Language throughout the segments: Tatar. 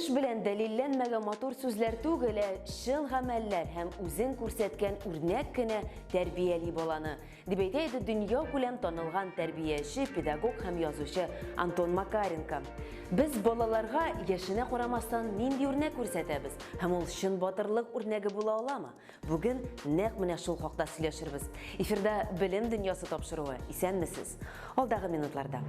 Эш белән дәлилләнмәгән матур сүзләр түгел, ә чын гамәлләр һәм үзең күрсәткән үрнәк кенә тәрбияли баланы, дип әйтә иде дөньякүләм танылган тәрбияче, педагог һәм язучы Антон Макаренко. Без балаларга яшенә карамастан нинди үрнәк күрсәтәбез һәм ул чын батырлык үрнәге була аламы? Бүген нәкъ менә шул хакта сөйләшербез. Эфирда Белем дөньясы тапшыруы. Исәнмесез. Алдагы минутларда.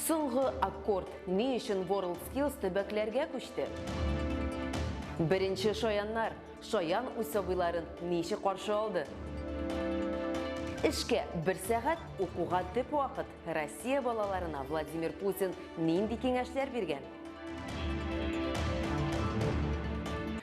Соңгы аккорд. Ни өчен WorldSkills төбәкләргә күчте? Беренче шаяннар. Шаян үз сабыйларын ничек каршы алды? Эшкә бер сәгать, укуга төп вакыт. Россия балаларына Владимир Путин нинди киңәшләр биргән?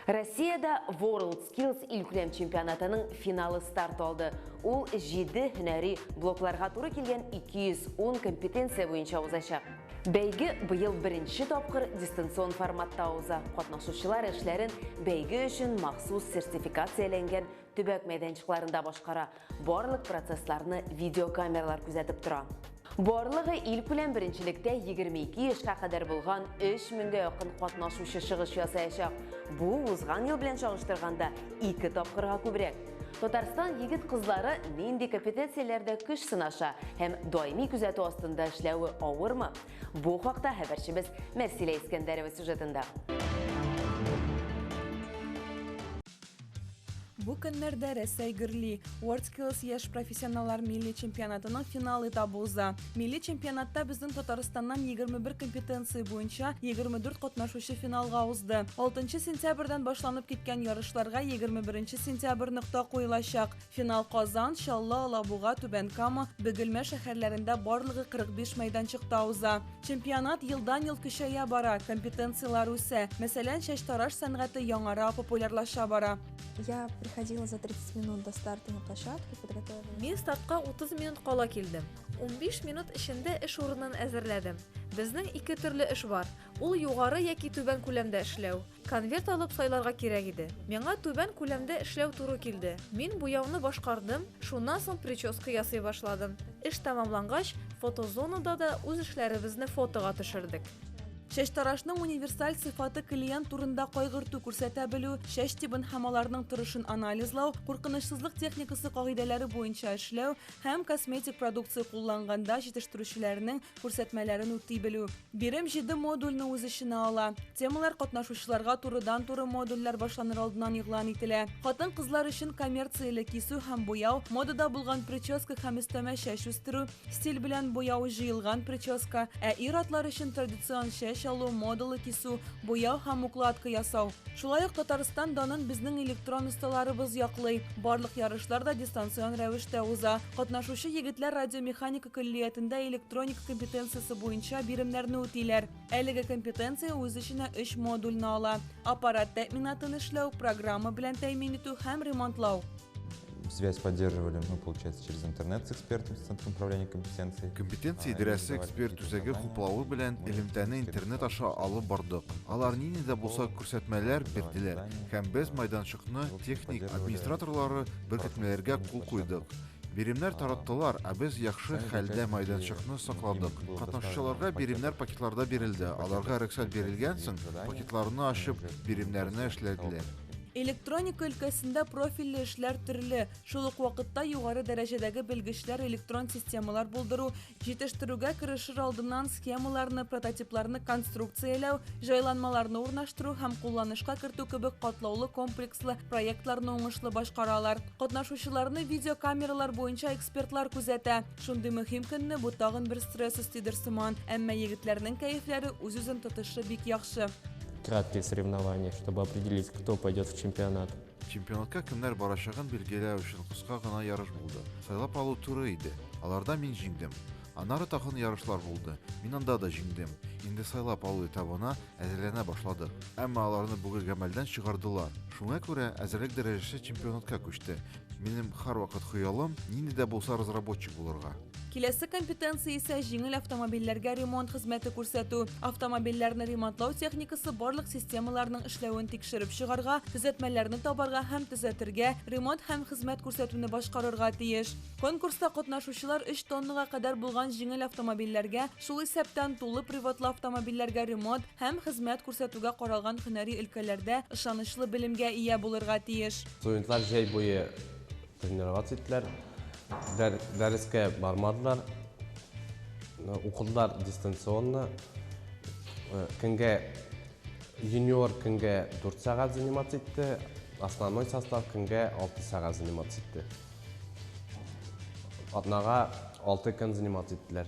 Россиядә WorldSkills илкүләм чемпионатының финалы старт алды. Ул 7 һөнәри блокларга туры килгән 210 компетенция буенча узачак. Бәйге быел беренче тапкыр дистанцион форматта уза. Катнашучылар эшләрен бәйге өчен махсус сертификацияләнгән төбәк мәйданчыкларында башкара. Барлык процессларны видеокамералар күзәтеп тора. Барлыгы илкүләм беренчелектә 22 яшькә кадәр булган 3 меңгә якын катнашучы чыгыш ясаячак. Бу узган ел белән чагыштырганда ике тапкырга күбрәк. Татарстан егет-кызлары нинди компетенцияләрдә көч сынаша һәм даими күзәтү астында эшләве авырмы? Бу хакта хәбәрчебез Мәрсилә Искәндәрова сюжетында. Бу көннәрдә Рәсәй гөрли. WorldSkills яшь профессионаллар милли чемпионатының финал этабы уза. Милли чемпионатта безнең Татарстаннан 21 компетенция буенча 24 катнашучы финалга узды. 6 сентябрьдән башланып киткән ярышларга 21 сентябрь нокта куелачак. Финал Казан, Чаллы, Алабуга, Түбән Кама, Бөгелмә шәһәрләрендә барлыгы 45 мәйданчыкта уза. Чемпионат елдан-ел көчәя бара, компетенцияләр үсә. Мәсәлән, чәчтараш сәнгате яңара, популярлаша бара. Я приходила за 30 минут до старта на площадку, подготовила. Мин стартка 30 минут кала килдем. 15 минут эчендә эш урынын әзерләдем. Безнең ике төрле эш бар. Ул югары яки түбән күләмдә эшләү. Конверт алып сайларга кирәк иде. Миңа түбән күләмдә эшләү туры килде. Мин буяуны башкардым, шуннан соң прическа ясый башладым. Эш тәмамлангач, фотозонада да үз эшләребезне фотога төшердек. Чәчтарашның универсаль сыйфаты клиент турында кайгырту күрсәтә белү, чәч тибын һәм аларның торышын анализлау, куркынычсызлык техникасы кагыйдәләре буенча эшләү һәм косметик продукция кулланганда җитештерүчеләрнең күрсәтмәләрен үти белү. Бирем җиде модульне үз эченә ала. Темалар катнашучыларга турыдан-туры модульләр башланыр алдыннан игълан ителә. Хатын-кызлар өчен коммерцияле кисү һәм буяу, модада булган прическа һәм өстәмә чәч үстерү, стиль белән буяу, җыелган прическа, ә ир-атлар өчен традицион чәч алу, модалы кисү, буяу һәм укладка ясау. Шулай ук Татарстан данын безнең электрон осталарыбыз яклый. Барлык ярышлар да дистанцион рәвештә уза. Катнашучы егетләр радиомеханика көллиятендә электроника компетенциясе буенча биремнәрне үтиләр. Әлеге компетенция үз эченә өч модульне ала, аппарат тәэминатын эшләү, программа белән тәэмин итү һәм ремонтлау. Связь поддерживали мы, получается, через интернет с экспертом, с Центром управления компетенцией. Компетенция идарәсе эксперт үзәге хуплавы белән элемтәне интернет аша алып бардык. Алар нинди дә булса күрсәтмәләр бирделәр, һәм без майданчыкны техник администраторлары беркетмәләргә кул куйдык. Биремнәр тараттылар, ә без яхшы хәлдә майданчыкны сакладык. Катнашучыларга биремнәр пакетларда бирелде. Аларга рөхсәт бирелгән соң, пакетларны ачып, биремнәрне эшләделәр. Электроника өлкәсендә профильле эшләр төрле. Шул ук вакытта югары дәрәҗәдәге белгечләр электрон системалар булдыру, Җитештерүгә керешер алдыннан схемаларны, прототипларны конструкцияләү, җайланмаларны урнаштыру һәм кулланышка кертү кебек катлаулы комплекслы проектларны уңышлы башкаралар. Катнашучыларны видеокамералар буенча экспертлар күзәтә. Шундый мөһим көнне бу тагын бер стресс өстидер сыман, әмма егетләрнең кәефләре, үз-үзен тотышы бик яхшы. Краткие соревнования, чтобы определить, кто пойдет в чемпионат. Чемпионатка кемнәр барачагын билгеләү өчен кыска гына ярыш булды. Сайлап алу туры иде. Аларда мин җиңдем. Аннары тагын ярышлар булды. Мин анда да җиңдем. Инде сайлап алу этабына әзерләнә башладык. Әмма аларны бүген гамәлдән чыгардылар. Шуңа күрә әзерлек дәрәҗәсе чемпионатка күчте. Минем һәрвакыт хыялым, нинди дә булса разработчик булырга. Киләсе компетенция исә җиңел автомобильләргә ремонт хезмәте күрсәтү. Автомобильләрне ремонтлау техникасы барлык системаларның эшләвен тикшереп чыгарга, төзәтмәләрне табарга һәм төзәтергә, ремонт һәм хезмәт күрсәтүне башкарырга тиеш. Конкурста катнашучылар өч тоннага кадәр булган җиңел автомобильләргә, шул исәптән тулы приводлы автомобильләргә ремонт һәм хезмәт күрсәтүгә каралган һөнәри өлкәләрдә ышанычлы белемгә ия булырга тиеш. Студентлар җәй буе тренироваться иттеләр, дәрескә бармадылар, укыдылар дистанционно. Көнгә юниор көнгә 4 сәгать заниматься итте, основной состав көнгә 6 сәгать заниматься итте. Атнага 6 көн заниматься иттеләр.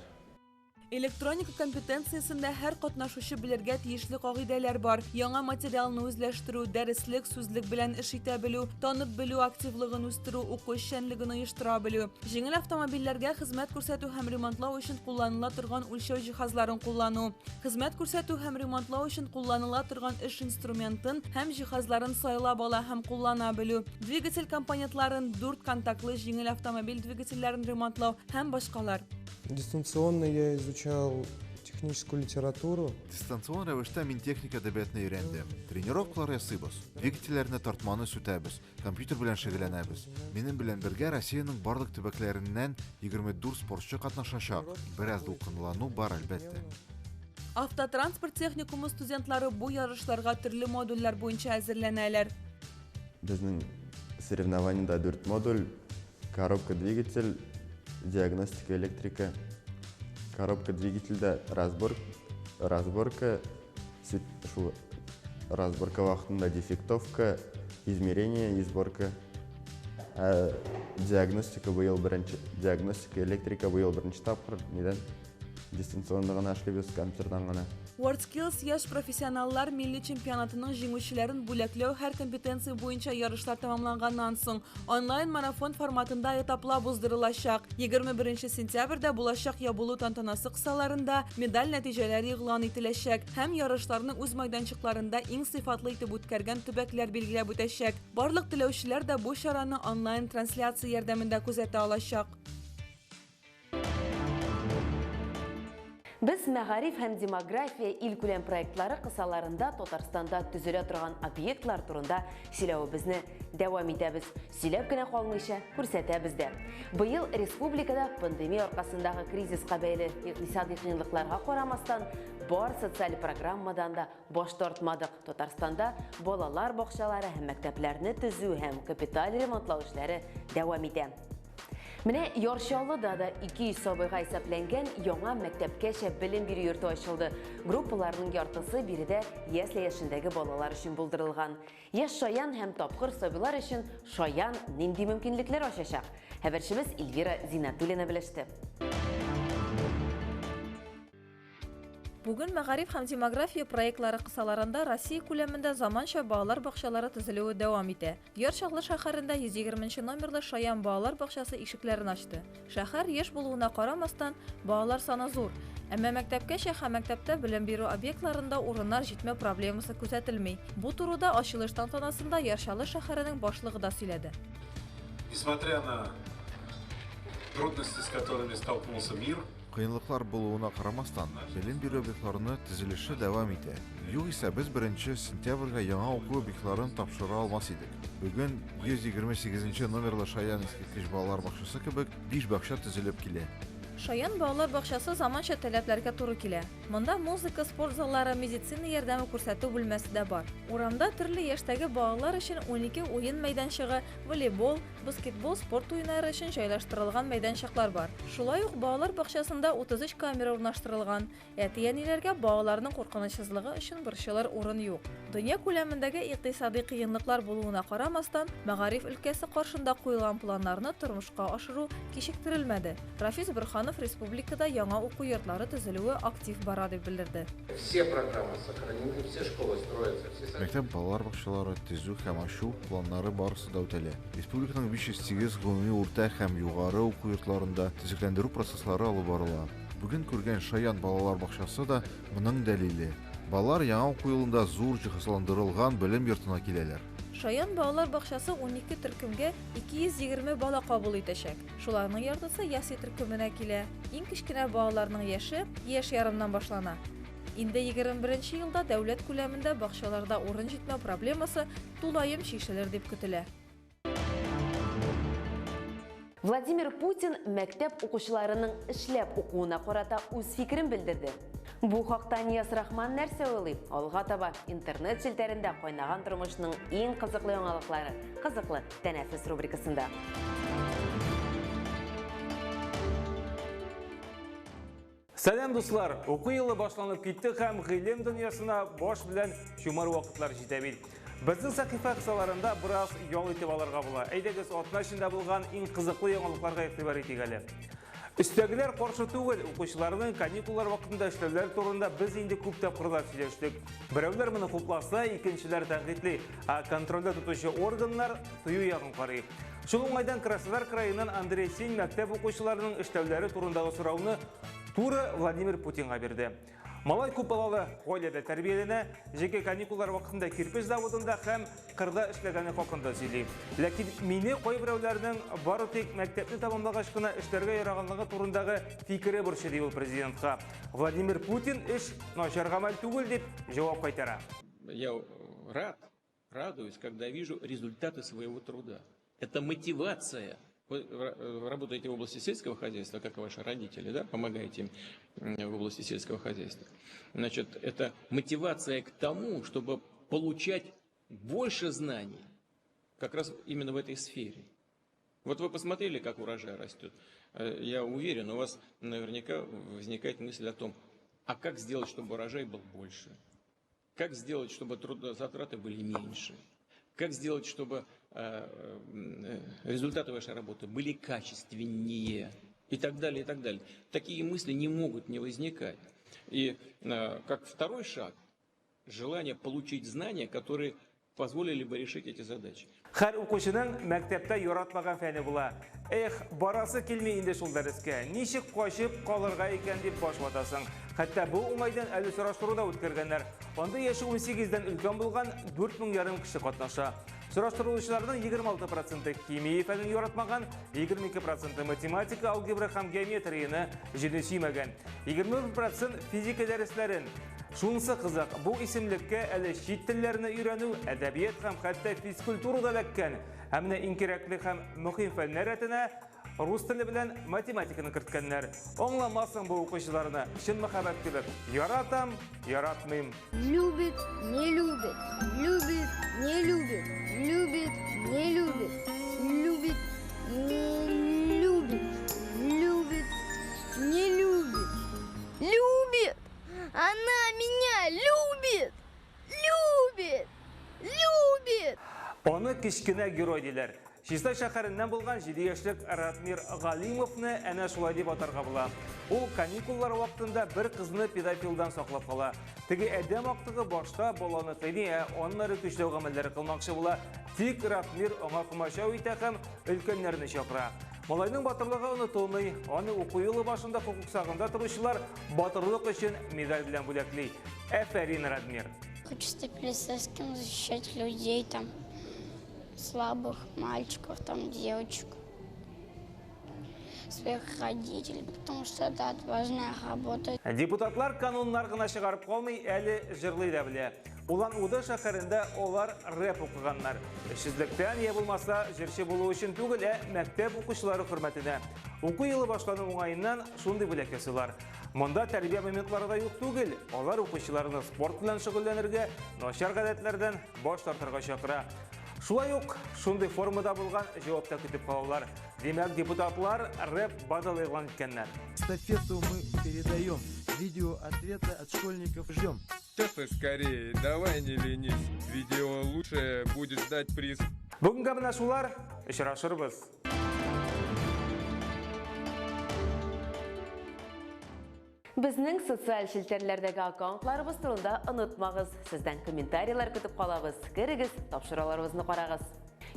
Электроника компетенциясендә һәр катнашучы белергә тиешле кагыйдәләр бар. Яңа материалны үзләштерү, дәреслек, сүзлек белән эш итә белү, танып белү активлыгын үстерү, уку эшчәнлеген оештыра белү. Җиңел автомобильләргә хезмәт күрсәтү һәм ремонтлау өчен кулланыла торган үлчәү җиһазларын куллану. Хезмәт күрсәтү һәм ремонтлау өчен кулланыла торган эш инструментын һәм җиһазларын сайлап ала һәм куллана белү. Двигатель компонентларын, дүрт контактлы җиңел автомобиль двигательләрен ремонтлау һәм башкалар. Дистанционно я изучал техническую литературу. Дистанцион рәвештә мин техник әдәбиятны өйрәндем. Тренировкалар ясыйбыз. Двигательләрне тартманы сүтәбез, компьютер белән шөгыльләнәбез. Минем белән бергә Россиянең барлык төбәкләреннән 24 спортчы катнашачак. Бераз дулкынлану бар, әлбәттә. Автотранспорт техникумы студентлары бу ярышларга төрле модульләр буенча әзерләнәләр. Безнең соревнованиедә дүрт модуль: коробка двигатель, диагностика электрика. Коробка двигательдә разбор, разборка, шул разборка вакытында дефектовка, измерение и сборка. Ә диагностика быел беренче, диагностика электрика быел беренче тапкыр нидән дистанционно гына эшлибез, компьютердан гына. WorldSkills яшь профессионаллар милли чемпионатының җиңүчеләрен бүләкләү һәр компетенция буенча ярышлар тәмамланганнан соң онлайн-марафон форматында этаплап уздырылачак. 21 сентябрьдә булачак ябылу тантанасы кысаларында медаль нәтиҗәләре игълан ителәчәк һәм ярышларны үз майданчыкларында иң сыйфатлы итеп үткәргән төбәкләр билгеләп үтәчәк. Барлык теләүчеләр дә бу чараны онлайн-трансляция ярдәмендә күзәтә алачак. Без мәгариф һәм демография илкүләм проектлары кысаларында Татарстанда төзелә торган объектлар турында сөйләвебезне дәвам итәбез. Сөйләп кенә калмыйча, күрсәтәбез дә. Быел республикада пандемия аркасындагы кризиска бәйле икътисади кыенлыкларга карамастан, бар социаль программадан да баш тартмадык. Татарстанда балалар бакчалары һәм мәктәпләрне төзү һәм капиталь ремонтлау эшләре дәвам итә. Менә Яр Чаллыда да 200 сабыйга исәпләнгән яңа мәктәпкәчә белем бирү йорты ачылды. Группаларның яртысы биредә ясле яшендәге балалар өчен булдырылган. Яшь шаян һәм тапкыр сабыйлар өчен Шаян нинди мөмкинлекләр ачачак? Хәбәрчебез Эльвира Зиннәтуллина белеште. Бүген мәгариф һәм демография проектлары кысаларында Россия күләмендә заманча балалар бакчалары төзелүе дәвам итә. Яр Чаллы шәһәрендә 120 нче номерлы Шаян балалар бакчасы ишекләрен ачты. Шәһәр яшь булуына карамастан, балалар саны зур. Әмма мәктәпкәчә һәм мәктәптә белем бирү объектларында урыннар җитмәү проблемасы күзәтелми. Бу турыда ачылыш тантанасында Яр Чаллы шәһәренең башлыгы да сөйләде. Несмотря на трудности, с которыми столкнулся мир, Кыенлыклар булуына карамастан, белем бирү объектларының төзелеше дәвам итә. Югыйсә без 1 сентябрьгә яңа уку объектларын тапшыра алмас идек. Бүген 128 номерлы Шаян искиткеч балалар бакчасы кебек 5 бакча төзелеп килә. Шаян балалар бакчасы заманча таләпләргә туры килә. Монда музыка, спорт заллары, медицина ярдәме күрсәтү бүлмәсе дә бар. Урамда төрле яшьтәге балалар өчен 12 уен мәйданчыгы, волейбол, баскетбол спорт уеннары өчен җайлаштырылган мәйданчыклар бар. Шулай ук балалар бакчасында 33 камера урнаштырылган. Әти-әниләргә балаларның куркынычсызлыгы өчен борчылыр урын юк. Дөнья күләмендәге икътисади кыенлыклар булуына карамастан, мәгариф өлкәсе каршында куелган планнарны тормышка ашыру кичектерелмәде. Рафис Борһанов республикада яңа уку йортлары төзелүе актив бара дип белдерде. Все программы сохранены, все школы строятся, все Мәктәп, балалар бакчалары төзү һәм ачу планнары барысы да үтәлә. Республиканың 508 гомуми урта һәм югары уку йортларында төзекләндерү процесслары алып барыла. Бүген күргән Шаян балалар бакчасы да моның дәлиле. Балалар яңа уку елында зур җиһазландырылган белем йортына киләләр. Шаян балалар бакчасы 12 төркемгә 220 бала кабул итәчәк. Шуларның яртысы ясли төркеменә килә. Иң кечкенә балаларның яше яшь ярымнан башлана. Инде 21 елда дәүләт күләмендә бакчаларда урын җитмәү проблемасы тулаем чишелер дип көтелә. Владимир Путин мәктәп укучыларының эшләп укуына карата үз фикерен белдерде. Бу хакта Нияз Рахман нәрсә уйлый? Алга таба интернет челтәрендә кайнаган тормышның иң кызыклы яңалыклары Кызыклы тәнәфес рубрикасында. Сәлам, дуслар! Уку елы башланып китте һәм гыйлем дөньясына баш белән чумар вакытлар җитә бит. Безнең сәхифә кысаларында бераз ял итеп алырга була. Әйдәгез, атна эчендә булган иң кызыклы яңалыкларга игътибар итик әле. Өстәгеләр каршы түгел, укучыларның каникуллар вакытында эшләүләре турында без инде күп тапкырлар сөйләштек. Берәүләр моны хупласа, икенчеләр тәнкыйтьли, ә контрольдә тотучы органнар тыю ягын карый. Шул уңайдан Краснодар краеннан Андрей Сень мәктәп укучыларының эшләүләре турындагы сорауны туры Владимир Путинга бирде. Малай күп балалы гаиләдә тәрбияләнә, җәйге каникуллар вакытында кирпеч заводында һәм кырда эшләгәне хакында сөйли. Ләкин мине кайберәүләрнең бары тик мәктәпне тәмамлагач кына эшләргә яраганлыгы турындагы фикере борчый, ди ул президентка. Владимир Путин эш начар гамәл түгел дип җавап кайтара. Я рад, радуюсь, когда вижу результаты своего труда. Это мотивация. Вы работаете в области сельского хозяйства, как и ваши родители, да, помогаете им в области сельского хозяйства. Значит, это мотивация к тому, чтобы получать больше знаний как раз именно в этой сфере. Вот вы посмотрели, как урожай растет. Я уверен, у вас наверняка возникает мысль о том, а как сделать, чтобы урожай был больше? Как сделать, чтобы трудозатраты были меньше? Как сделать, чтобы результаты вашей работы были качественнее? И так далее, и так далее. Такие мысли не могут не возникать. И как второй шаг, желание получить знания, которые позволили бы решить эти задачи. Һәр укучының мәктәптә яратмаган фәне була. Эх, барасы килми инде шул дәрескә. Ничек качып калырга икән дип баш ватасың. Хәтта бу уңайдан әле сораштыру да үткәргәннәр. Анда яше 18-дән өлкән булган 4,5 кеше катнаша. Сораштырылучыларның 26% химия фәнен яратмаган, 22% математика, алгебра һәм геометрияне җене сөймәгән, 21% физика дәресләрен. Шунысы кызык, бу исемлеккә әле чит телләрне өйрәнү, әдәбият һәм хәтта физкультура да эләккән. Ә менә иң кирәкле һәм мөһим фәннәр рәтенә рус теле белән математиканы керткәннәр. Аңламассың бу укучыларны, чын мәхәббәт кебек. Яратам, яратмыйм. Любит, не любит, любит, не любит, любит, не любит, любит, не любит, любит, не любит, любит. Она меня любит, любит, любит. Аны кечкенә герой диләр. Чистай шәһәреннән булган 7 яшьлек Ратмир Галимовны әнә шулай дип атарга була. Ул каникуллар вакытында бер кызны педофилдан саклап кала. Теге адәм актыгы башта баланы кыйный, ә аннары көчләү гамәлләре кылмакчы була. Тик Ратмир аңа комачау итә һәм өлкәннәрне чакыра. Малайның батырлыгы онытылмый. Аны уку елы башында хокук сагында торучылар батырлык өчен медаль белән бүләкли. Әфәрин, Радмир! Хочу стать полицейским, защищать людей там, слабых мальчиков, там, девочек, своих родителей, потому что это отважная работа. Депутатлар кануннар гына чыгарып калмый, әле җырлый да белә. Улан-Удэ шәһәрендә алар рэп укыганнар. Эшсезлектән я булмаса җырчы булу өчен түгел, ә мәктәп укучылары хөрмәтенә. Уку елы башлану уңаеннан шундый бүләк ясыйлар. Монда тәрбия моментлары да юк түгел. Алар укучыларны спорт белән шөгыльләнергә, начар гадәтләрдән баш тартырга чакыра. Шулай ук шундый формада булган җавап та көтеп калалар. Димәк, депутатлар рэп батл игълан иткәннәр. Эстафету мы передаем. Видео ответы от школьников ждем. Сейчас скорее, давай не ленись. Видео лучшее будет ждать приз. Бүгенгә менә шулар. Очрашырбыз. Безнең социаль челтәрләрдәге аккаунтларыбыз турында онытмагыз. Сездән комментарийлар көтеп калабыз. Керегез, тапшыруларыбызны карагыз.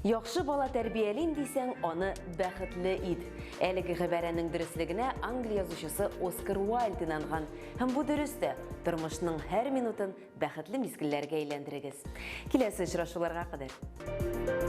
Яхшы бала тәрбиялим дисәң, аны бәхетле ит. Әлеге гыйбарәнең дөреслегенә Англия язучысы Оскар Уайльд инанган. Һәм бу дөрес тә. Тормышның һәр минутын бәхетле мизгелләргә әйләндерегез. Киләсе очрашуларга кадәр.